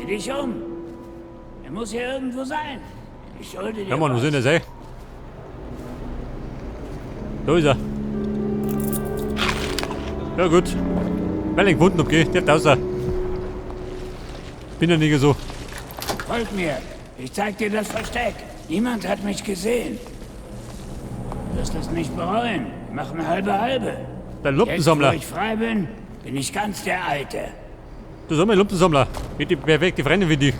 Sieh dich um. Er muss hier irgendwo sein. Ich schulde dir Ja, Mann, wo was. sind das, ey? Da ist er. Ja, gut. Weil ich gefunden hab, geh. Der raus. Bin ja nicht so. Folg mir. Ich zeig dir das Versteck. Niemand hat mich gesehen. Du wirst es nicht bereuen. Wir machen halbe halbe. Der Jetzt, wo Lumpensammler. ich frei bin, bin ich ganz der Alte. Du sag mal, Lumpensammler. Geht die perfekte Freundin für dich.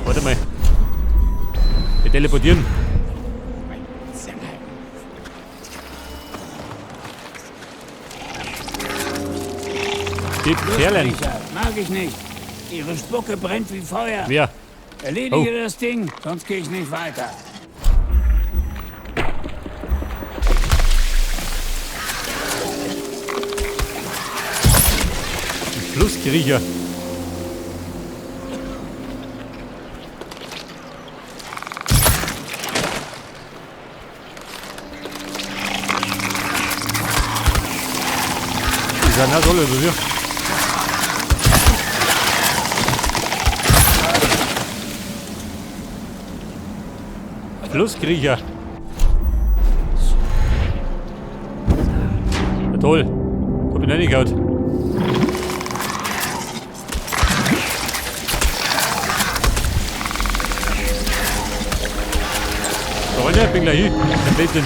Warte mal. Wir teleportieren. Die Perlen. Kriecher, mag ich nicht. Ihre Spucke brennt wie Feuer. Wer? Erledige Oh. das Ding, sonst gehe ich nicht weiter. Flusskriecher. Die sind auch alle oder wie? Flusskriecher. Ja, toll. Hab ich nicht reingehauen. Freunde, ich bin gleich hin. Der Blödsinn.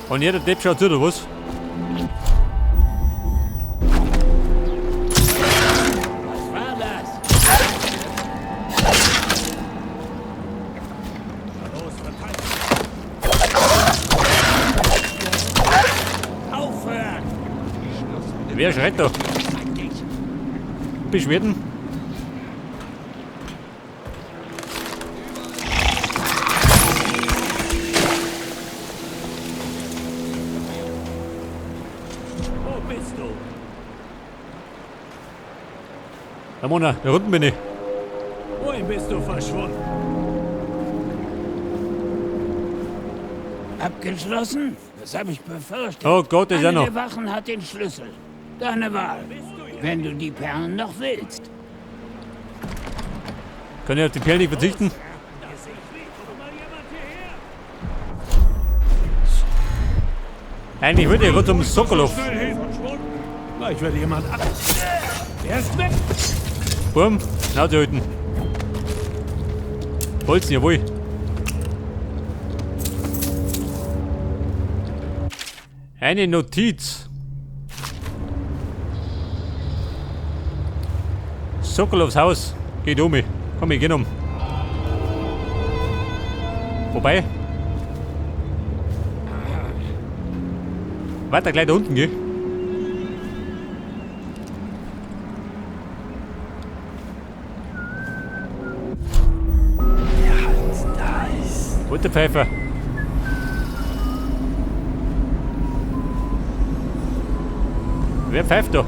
Und jeder Depp schaut zu, oder was? Was war das? Aufhören! Wer schreit da? Beschwerden? Wo bist du? Ramona, da unten bin ich. Wohin bist du verschwunden? Abgeschlossen? Das habe ich befürchtet. Oh Gott, ist Eine ja noch. der Wachen hat den Schlüssel. Deine Wahl. Wenn du die Perlen noch willst. Kann ich auf die Perlen nicht verzichten? Eigentlich würde ich rund um Sokolov. Gleich wird jemand ab. Er ist weg. Burm, Schnauze halten. Bolzen, jawohl. Eine Notiz. Sokolovs Haus. Geht um mich. Komm, ich geh um. Wobei. Weiter gleich da unten, gell? Gute Pfeife. Wer pfeift da?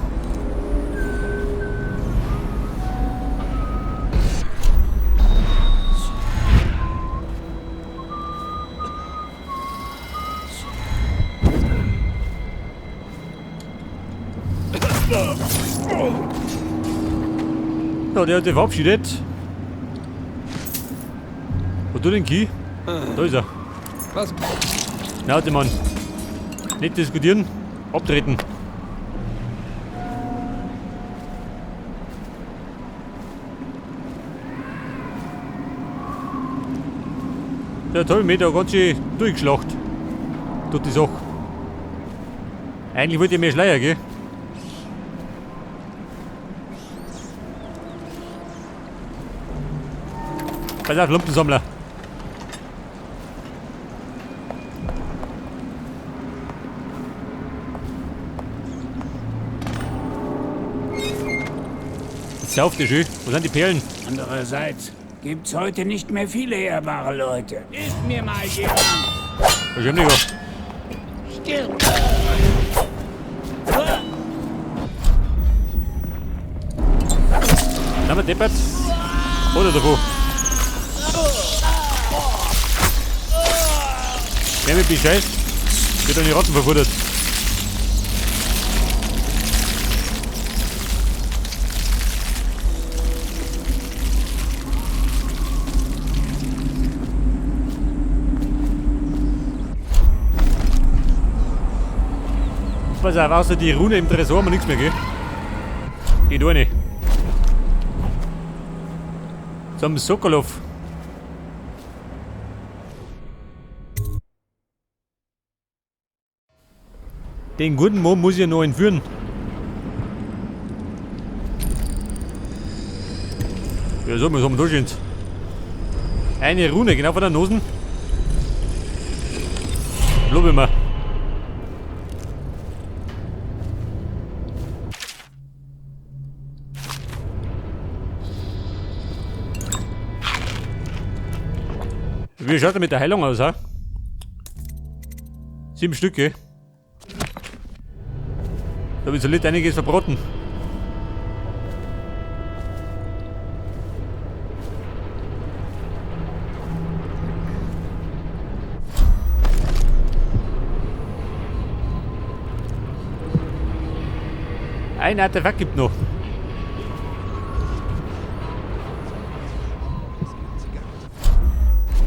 Ja, der hat sich verabschiedet. Wo du den Key? Da ist er. Was? Schnauze, Mann. Nicht diskutieren, abtreten. Der hat halben Meter ganz schön durchgeschlacht. Tut die Sache. Eigentlich wollte ich mehr Schleier, gell? Pass auf, Lumpensammler. Jetzt sauft ihr schön. Wo sind die Perlen? Andererseits gibt's heute nicht mehr viele ehrbare Leute. Ist mir mal jemand. Wahrscheinlich. Stirb! Na, mal deppert. Oder davon. Wer mit bescheißt, wird an die Ratten verfuttert. Pass auf, außer die Rune im Tresor haben wir nichts mehr, gell? Geht auch nicht. Zum Sokolov. Den guten Mann muss ich ja noch entführen. Ja, so, was haben wir da schon? Eine Rune, genau vor der Nosen. Lobe mal. Wie schaut er mit der Heilung aus, ha? 7 Stücke. Da wird so lit einiges verbraten. Ein Artefakt gibt noch.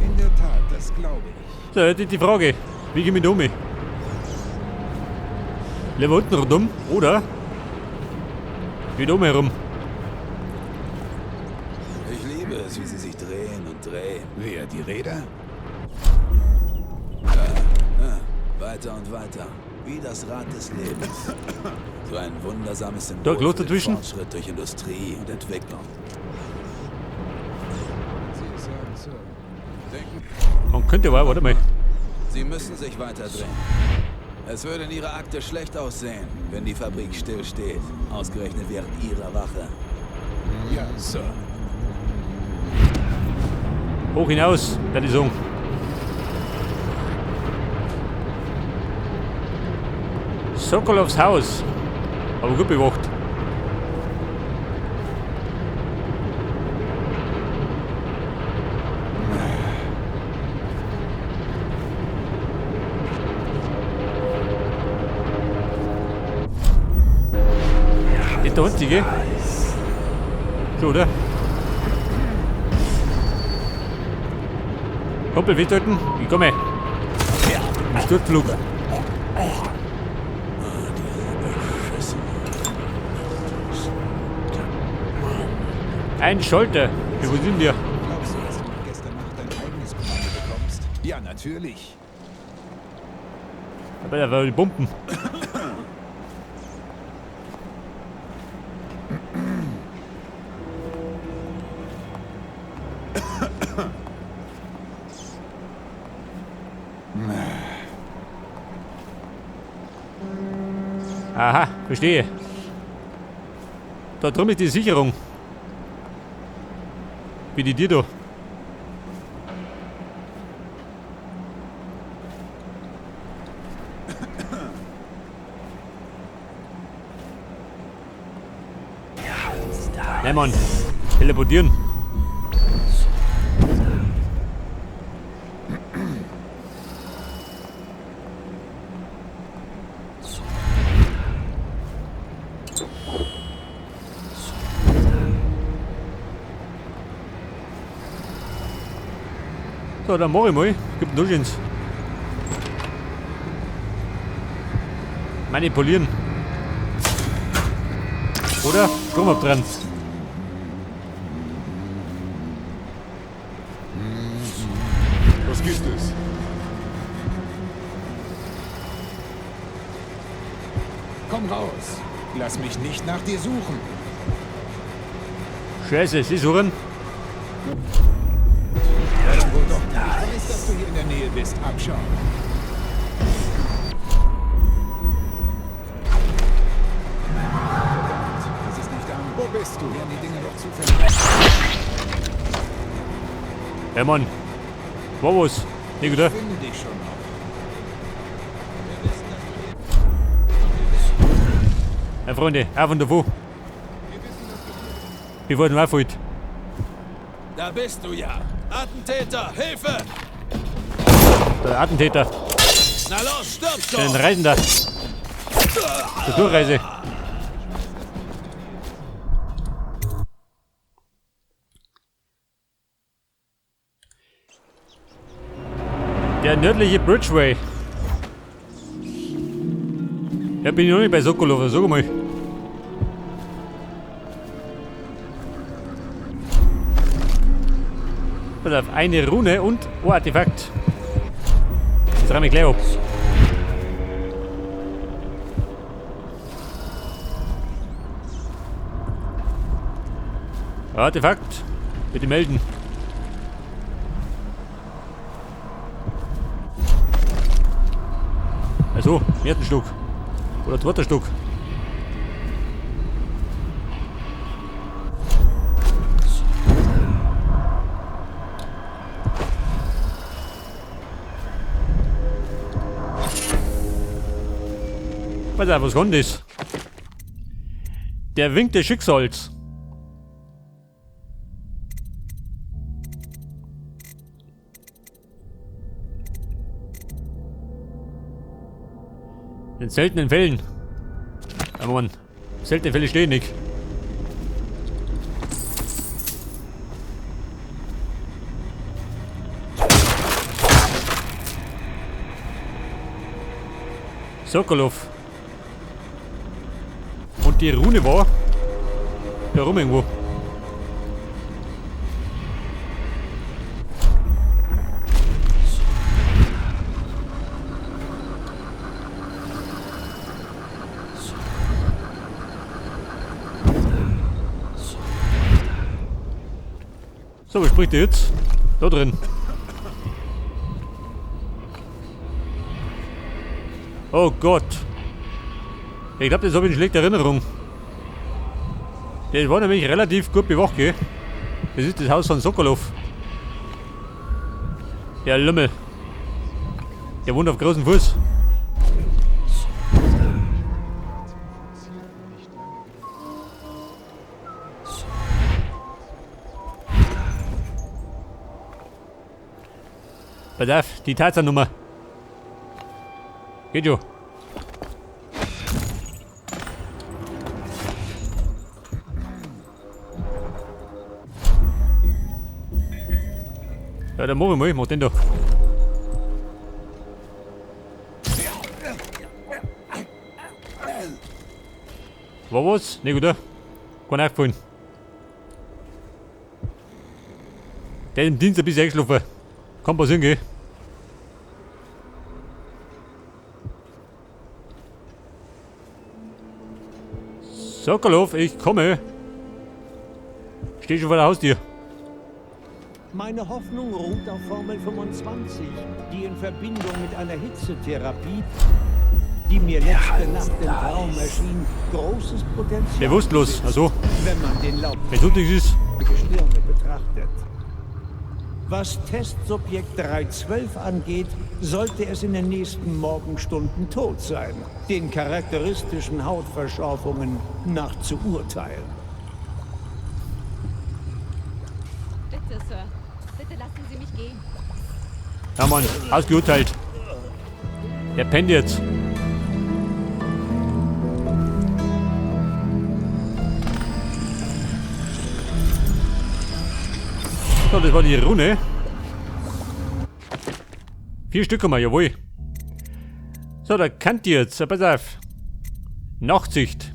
In der Tat, das glaube ich. So, jetzt ist die Frage, wie gehe ich mit um? Lieber unten rundum, oder? Wieder um herum. Ich liebe es, wie sie sich drehen und drehen. Wer, die Räder? Ja, weiter und weiter. Wie das Rad des Lebens. So ein wundersames Symbol Da, Kloster für den dazwischen. Fortschritt durch Industrie und Entwicklung. Sie es sagen, Sir. Denken Man könnte aber, warte mal. Sie müssen sich weiter drehen. Es würde in Ihrer Akte schlecht aussehen, wenn die Fabrik stillsteht. Ausgerechnet während Ihrer Wache. Ja, Sir. Hoch hinaus, werde ich sagen. Sokolovs Haus. Aber gut bewacht. Ist der einzige? Schon, oder? Kumpel, festhalten. Ich komme. Im Sturzflug. Ein Schalter. Wie, wo sind wir? Glaubst du, dass du noch gestern Nacht dein eigenes Kommando bekommst? Ja, natürlich. Aber da war die Pumpen. Aha, verstehe. Da drum ist die Sicherung. Wie die dir da. Nein, Mann. Teleportieren. So, dann mach ich mal. Gibt noch eins. Manipulieren. Oder? Strom abtrennen. Was gibt es? Komm raus. Lass mich nicht nach dir suchen. Scheiße, sie suchen. Ja, dann wohl doch. Ich weiß, dass du hier in der Nähe bist. Abschauen. Verdammt, das ist nicht an. Wo bist du? Wären die Dinge doch zufällig. Ja, Mann. War was? Nicht, oder? Ich finde dich schon noch. Ja, Freunde, auf und davon. Wir wollten auch fort. Da bist du ja. Attentäter, Hilfe! Der Attentäter. Na los, stirb Den schon! Reisender. Zur Durchreise. Der nördliche Bridgeway. Ja, bin ich noch nicht bei Sokolov, sag mal. Pass auf, eine Rune und ein Artefakt. Das räume ich gleich ab. Artefakt. Bitte melden. Also, ersten Schluck. Oder zweiter Schluck. Pass auf, was kommt das? Der Wink des Schicksals. In seltenen Fällen. Aber Mann, seltene Fälle stehen nicht. Sokolov. Und die Rune war da rum irgendwo. So, was spricht der jetzt? Da drin. Oh Gott. Ich glaube, das habe ich in schlechter Erinnerung. Das war nämlich relativ gut bewacht, gell? Das ist das Haus von Sokolov. Der Lümmel. Der wohnt auf großem Fuß. Pass auf, die Tarzan-Nummer. Geht schon. Ja, dann mach ich mal, ich mach den da. War was? Ne, gut, da. Kein aufgefallen. Der ist im Dienst ein bisschen eingeschlafen. Kann passieren, gell? Sokolov, ich komme. Steh schon vor der Haustür. Meine Hoffnung ruht auf Formel 25, die in Verbindung mit einer Hitzetherapie, die mir letzte Nacht im Traum erschien, großes Potenzial Bewusstlos, besitzt, also. wenn man den Lauf Wenn es nichts ist. Gestirne betrachtet. Was Testsubjekt 312 angeht, sollte es in den nächsten Morgenstunden tot sein, den charakteristischen Hautverschorfungen nach zu urteilen. Bitte, Sir. Bitte lassen Sie mich gehen. Ja, Mann, ausgeurteilt. Der pennt jetzt. So, das war die Rune. 4 Stück haben wir, jawohl. So, da kannt ihr jetzt. Pass auf. Nachtsicht.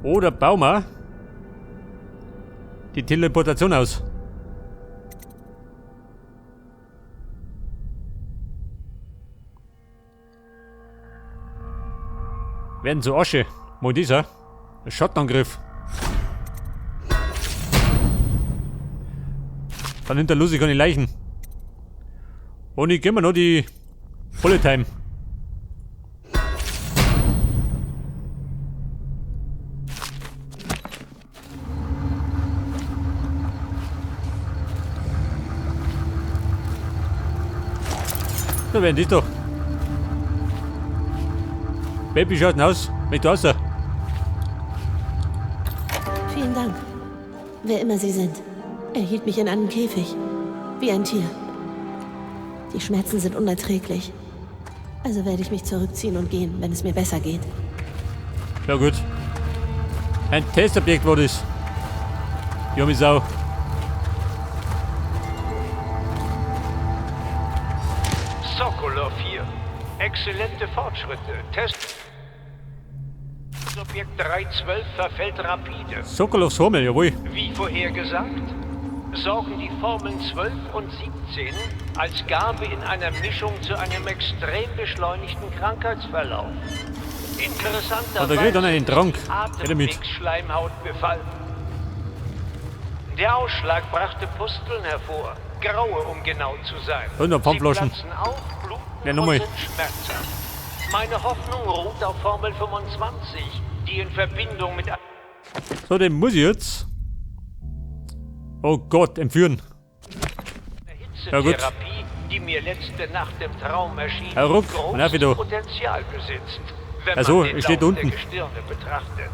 Oder bauen wir die Teleportation aus. Werden zu Asche. Mal dieser. Ein Schattenangriff. Dann hinterlasse ich keine Leichen. Und ich gebe mir noch die Bullet Time. Da werden die doch. Baby, schaut denn aus? Mit raus. Vielen Dank. Wer immer Sie sind. Er hielt mich in einem Käfig. Wie ein Tier. Die Schmerzen sind unerträglich. Also werde ich mich zurückziehen und gehen, wenn es mir besser geht. Ja gut. Ein Testobjekt war das. Junge Sau. Sokolov hier. Exzellente Fortschritte. Test. Objekt 312 verfällt rapide. Sokolovs Formel, jawohl. Wie vorhergesagt, sorgen die Formeln 12 und 17 als Gabe in einer Mischung zu einem extrem beschleunigten Krankheitsverlauf. Und da kriegt er einen Trank. Atemwegsschleimhautbefall. Der Ausschlag brachte Pusteln hervor. Graue, um genau zu sein. 100 Pfandflaschen. Sie platzen auf, bluten Ja, nochmal. und sind schmerzhaft. Meine Hoffnung ruht auf Formel 25, die in Verbindung mit So, den muss ich jetzt. Oh Gott, entführen. Ja, gut. Hitzetherapie, die mir letzte Nacht im Traum erschien, Herr Ruck, großes Potenzial besitzt, wenn Also, man den ich stehe Lauf unten. der Gestirne betrachtet.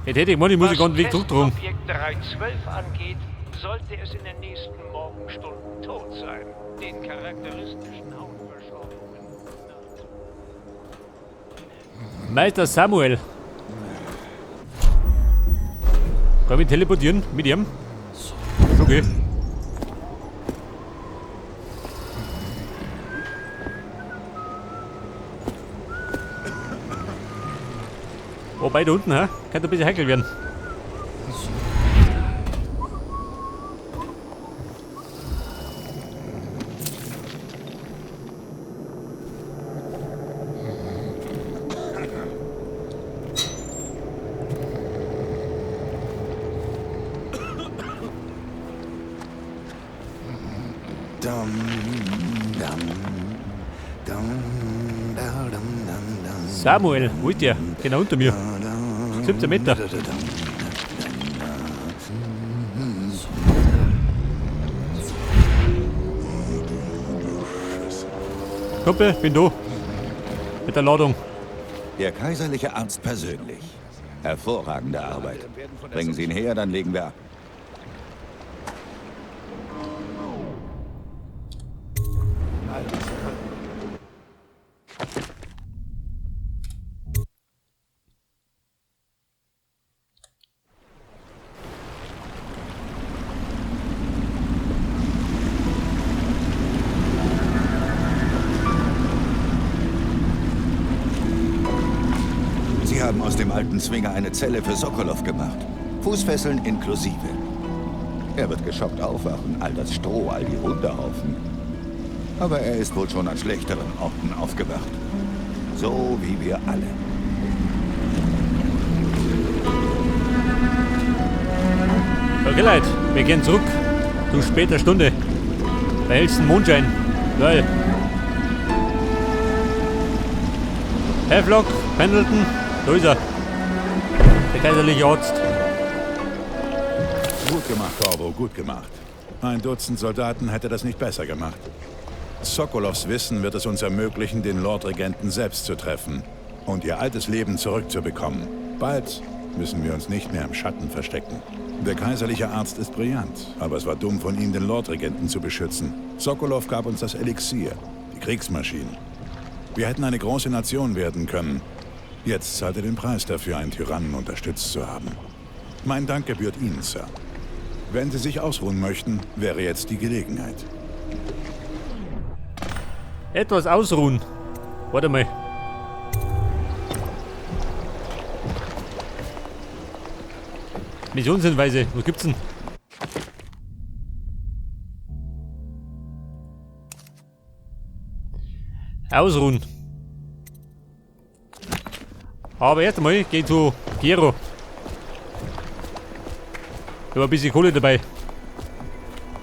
Jetzt hätte ich mal die Musik Was den Weg zurückdrehen. Testobjekt 312 angeht, sollte es in den nächsten Morgenstunden tot sein. Den charakteristischen Hautverschorfungen. Meister Samuel. Kann ich teleportieren mit ihm? Okay. Wobei da unten, hä? Könnte ein bisschen heikel werden. Samuel, wo ist der? Genau unter mir. 17 Meter. Kumpel, bin du. Mit der Ladung. Der kaiserliche Arzt persönlich. Hervorragende Arbeit. Bringen Sie ihn her, dann legen wir ab. Sie haben aus dem alten Zwinger eine Zelle für Sokolov gemacht. Fußfesseln inklusive. Er wird geschockt aufwachen, all das Stroh, all die Hundehaufen. Aber er ist wohl schon an schlechteren Orten aufgewacht. So wie wir alle. Okay, Leute, wir gehen zurück zu später Stunde. Bei hellstem Mondschein. Geil. Havelock, Pendleton, da ist er. Der kaiserliche Arzt. Gut gemacht, Corvo, gut gemacht. Ein Dutzend Soldaten hätte das nicht besser gemacht. Sokolovs Wissen wird es uns ermöglichen, den Lordregenten selbst zu treffen und ihr altes Leben zurückzubekommen. Bald müssen wir uns nicht mehr im Schatten verstecken. Der kaiserliche Arzt ist brillant, aber es war dumm von ihm, den Lordregenten zu beschützen. Sokolov gab uns das Elixier, die Kriegsmaschinen. Wir hätten eine große Nation werden können. Jetzt zahlt er den Preis dafür, einen Tyrannen unterstützt zu haben. Mein Dank gebührt Ihnen, Sir. Wenn Sie sich ausruhen möchten, wäre jetzt die Gelegenheit. Etwas ausruhen. Warte mal. Missionshinweise, was gibt's denn? Ausruhen. Aber erst einmal geh zu Piero. Ich hab ein bisschen Kohle dabei.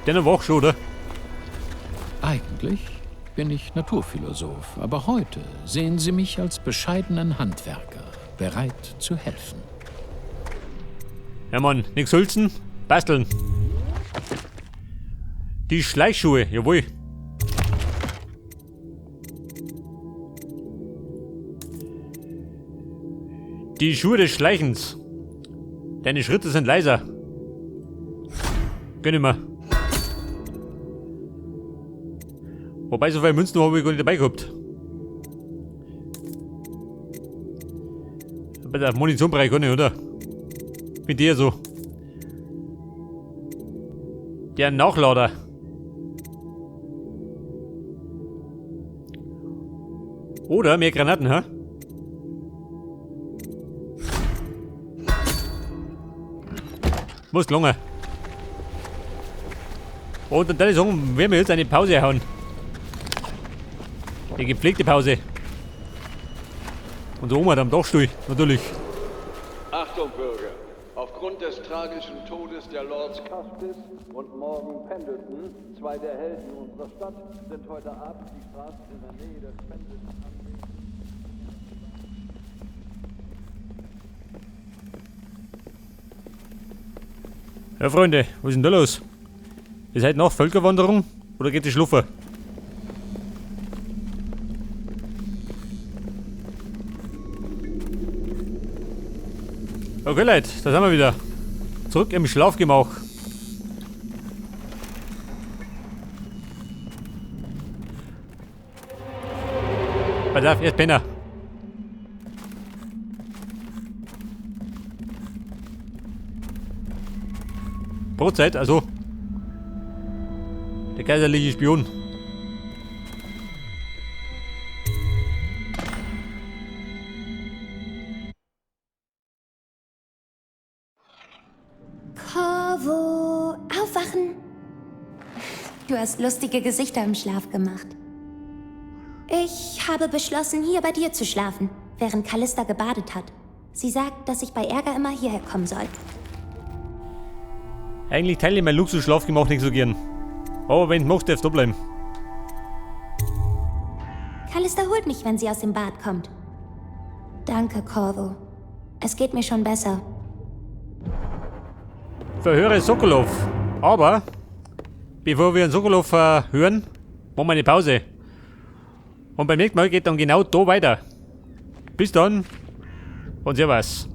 Der noch wach schon, oder? Eigentlich bin ich Naturphilosoph, aber heute sehen Sie mich als bescheidenen Handwerker, bereit zu helfen. Ja Mann, nix hülsen, basteln. Die Schleichschuhe, jawohl. Die Schuhe des Schleichens. Deine Schritte sind leiser. Gönn immer. Wobei, so viele Münzen habe ich gar nicht dabei gehabt. Bei der Munition brauche ich gar nicht, oder? Mit dir so. Der Nachlader. Oder mehr Granaten, hä? Muss gelungen. Und dann würde ich sagen, werden wir jetzt eine Pause hauen. Eine gepflegte Pause. Und Oma hat am Dachstuhl, natürlich. Achtung, Bürger! Aufgrund des tragischen Todes der Lords Custis und Morgan Pendleton, zwei der Helden unserer Stadt, sind heute Abend die Straßen in der Nähe des Pendleton Ja, Freunde, was ist denn da los? Ist heute noch Völkerwanderung oder geht die Schluffer? Okay, Leute, da sind wir wieder. Zurück im Schlafgemach. Pass auf, erst Penner. Brotzeit, also. Der kaiserliche Spion. Corvo, aufwachen! Du hast lustige Gesichter im Schlaf gemacht. Ich habe beschlossen, hier bei dir zu schlafen, während Callista gebadet hat. Sie sagt, dass ich bei Ärger immer hierher kommen soll. Eigentlich teile ich mein Luxusschlafgemach nicht so gern. Aber wenn du magst, darfst du da bleiben. Callista holt mich, wenn sie aus dem Bad kommt. Danke, Corvo. Es geht mir schon besser. Verhöre Sokolov. Aber, bevor wir den Sokolov verhören, machen wir eine Pause. Und beim nächsten Mal geht dann genau da weiter. Bis dann und servus.